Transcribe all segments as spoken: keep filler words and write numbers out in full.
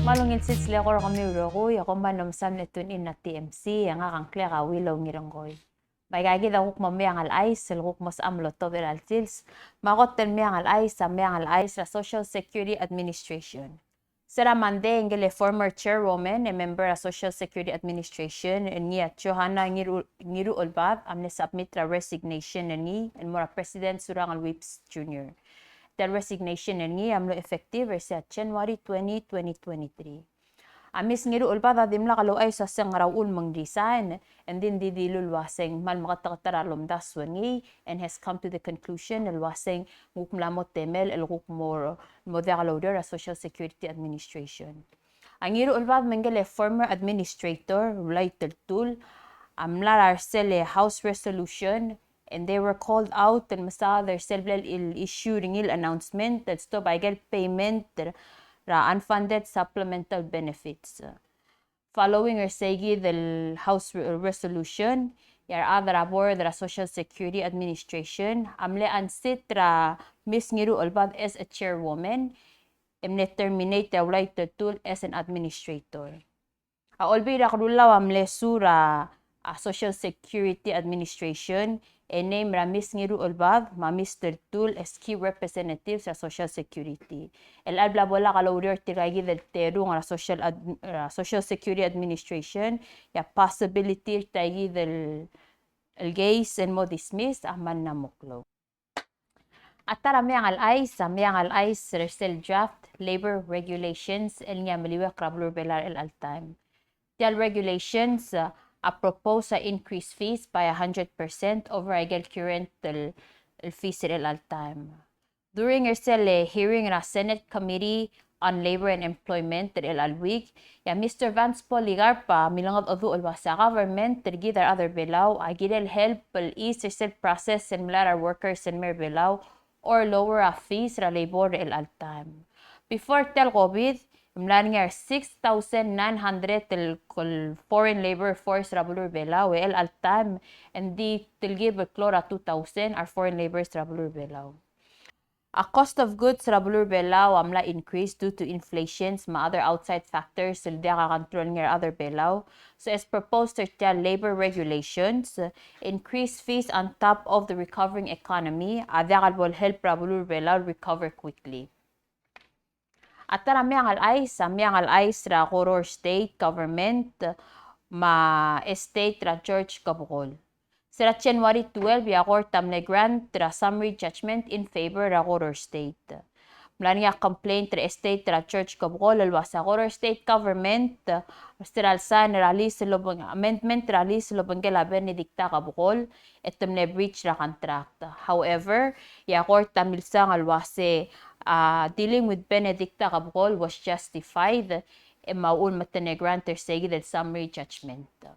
Me a ungil sils el eko er kemiu el rokui, e kom kmal mesaul el tune in er a T M C, e ngak a ngklek a Willow Ngirengkoi. Bai aikakid a kuk mo Meang el Chais el kuk mo sebecham el otobed er a chelsel, me a kot el Meang el Chais a Meang el Chais er a Social Security Administration. Se er a Monday, ngike el former chairwoman e member er a Social Security Administration, el ngii a Johanna Ngiru-, Ngiruchelbad, a mle submit er a resignation er ngii el mo er a President Surangel Whipps Junior. Tia el resignation er ngii a mlo effective er se er a January twenty, twenty twenty-three. A Miss Ngiruchelbad a dimlak louchais a se ng ngera uchul me ng resign, e ng di, ng di dilu el uaseng kmal meketeketang er a lomdasu er ngii, and has come to the conclusion el uaseng ng kuk mla mo temel el kuk mo, mo diak loureor er a Social Security Administration. A Ngiruchelbad me ngike el former administrator, Ulai Teltul, a mla er a sel House resolution, and they were called out el mesaod er sel bla el issue er ngii el announcement el stop aike el payment er a unfunded supplemental benefits. Following er seikid el House re-, resolution, e a rechad er a board er a Social Security Administration a mle unseat er a Miss Ngiruchelbad as a chairwoman, e mle terminate er a Ulai Teltul as an administrator. A Olbiil er a Kelulau a mle sue er a, a Social Security Administration, e name er a Miss Ngiruchelbad me a Mister Teltul as key representatives er a Social Security. El chelecha el bla bo lak loureor tirkaikid el terung er a Social Ad-, er a Social Security Administration, e a possibility er tiaikid el, el case el mo dismiss a mla mo klou. A ta er a Meang el Chais a Meang el Chais er sel draft labor regulations el ngii a meliuekl er a beluu er a Belau er chelecha el taem. Tia el regulations, uh, a propose a increase fees by a hundred percent over aike el current el, el fees er chelecha el taem. During er sel hearing er a Senate Committee on Labor and Employment er chelecha el week, e a Mister Vance Polycarp a milengedecheduch el uase a government er kid a rechad er a Belau a kirel help el ease er sel process el melai er a workers el mei er a Belau or lower a fees er a labor er chelecha el taem. Before tia el COVID, mla er ngii a six thousand nine hundred el, el foreign labor force er a beluu er a Belau, e chelecha el taem, e ng di telkib el klou er a two thousand a re foreign laborers er a beluu er a Belau. A cost of goods er a beluu er a Belau a mla increase due to inflations me a other outside factors el diak a control er ngii er a rechad er a Belau. So as proposed er tia el labor regulations, increase fees on top of the recovering economy a diak el bo lehelp er a beluu er a Belau el recover quickly. A ta er a Meang el Chais a Meang el Chais er a Koror State Government me a Estate er a George Kebekol. Se er a January twelve, e a kort a mle grant er a summary judgment in favor er a Koror State. Mla er ngii a complaint er a estate er a George Kebekol el uase a Koror State Government, er se er a le sign er a lease el obeng-, amendment er a lease el obengkel a Benedicta Kebekol, e te mle breach er a contract. However, e a kort a milsang el uase, uh, dealing with Benedicta Kebekol was justified, e me a uchul me te mle grant er seikid el summary judgment.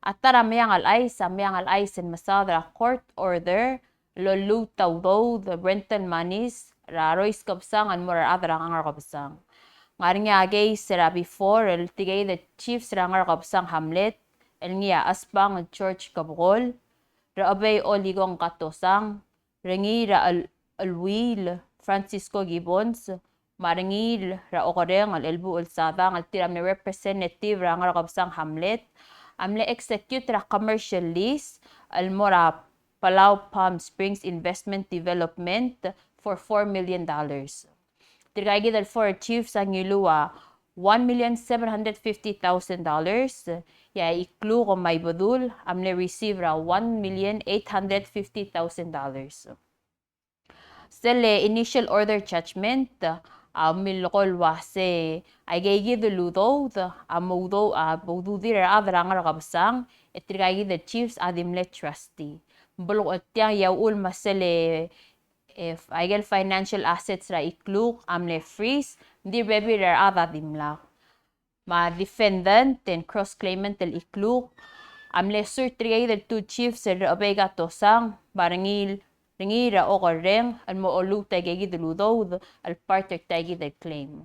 A ta er a Meang el Chais a Meang el Chais el mesaod er a court order el lolluut a udoud, rental monies, er a Rois Kebesang el mo er a rechad er a Ngerkebesang. Ngar er ngii a case er a before el tirkaikid el chiefs er a Ngerkebesang Hamlet, el ngii a Chesbang George Kebekol, Rechebei Olikong Katosang, Rengiil er a El-, Elwiil Francisco Gibbons, me a Rengiil er a Okereng el Elbuchel Sadang, el tir a mle representative er a Ngerkebesang Hamlet, a mle execute er a commercial lease el mo er a Palau Palm Springs Investment Development for four million dollars. Tirkaikid el four chiefs a ngiluu a one million seven hundred fifty thousand dollars, e a Ikluk me a Ibedul a mle receive er a one million eight hundred fifty thousand dollars. Sel initial order judgment a milekoi el uase aikeikid el udoud a mo udoud, a mo ududir a rechad er a Ngerkebesang, e tirkaikid el chiefs a di mle trustee. Belkul tiang e a uchul me sel e, f-, aike el financial assets er a Ikluk a mle freeze, ng di bebil er a rechad a dimlak. Me a defendant and cross claimant el Ikluk a mle sue er tirkaikid el two chiefs el Rechebei Katosang me a Rengiil, Rengiil er a Okereng el mo lolluut aikeikid el udoud el part er tiaikid el claim.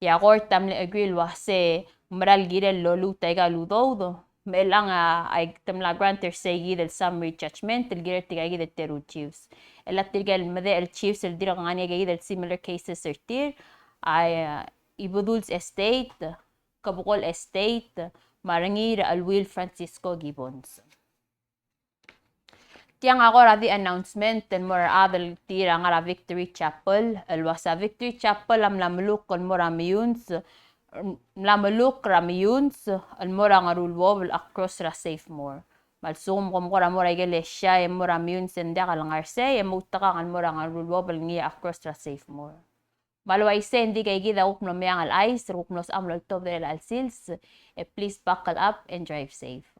E a kort a mle agree el uase ng mera el kirel lolluut aika el udoud, me chelechang a, a te mla grant er seikid el summary judgment el kirel tirkaikid el teru chiefs. E a tirke el medechel chiefs el dirk ngar er ngii aikeikid el similar cases er tir, a, Ibedul Estate, Kebekol Estate, me a Rengiil er a Cheleuill Francisco Gibbons. Tiang a kora di announcement el mo er a rechad el tir a ngar er a Victory Chapel, el uase a Victory Chapel a mla melukl el mo er a Meyuns, mla melukl er a Meyuns el mo er a Ngeruluobel across er a Save More. Me a lsekum kom kora mo er a ikelesia e mo er a Meyuns e ng diak el ngar sei, e moutekangel el mo er a Ngeruluobel ngii across er a Save More. Me a le uaisei e ng di ikakid a kuk mlo meang el chais, e kuk mlo sebecham el oltobed er chelecha el sils, e please buckle up and drive safe.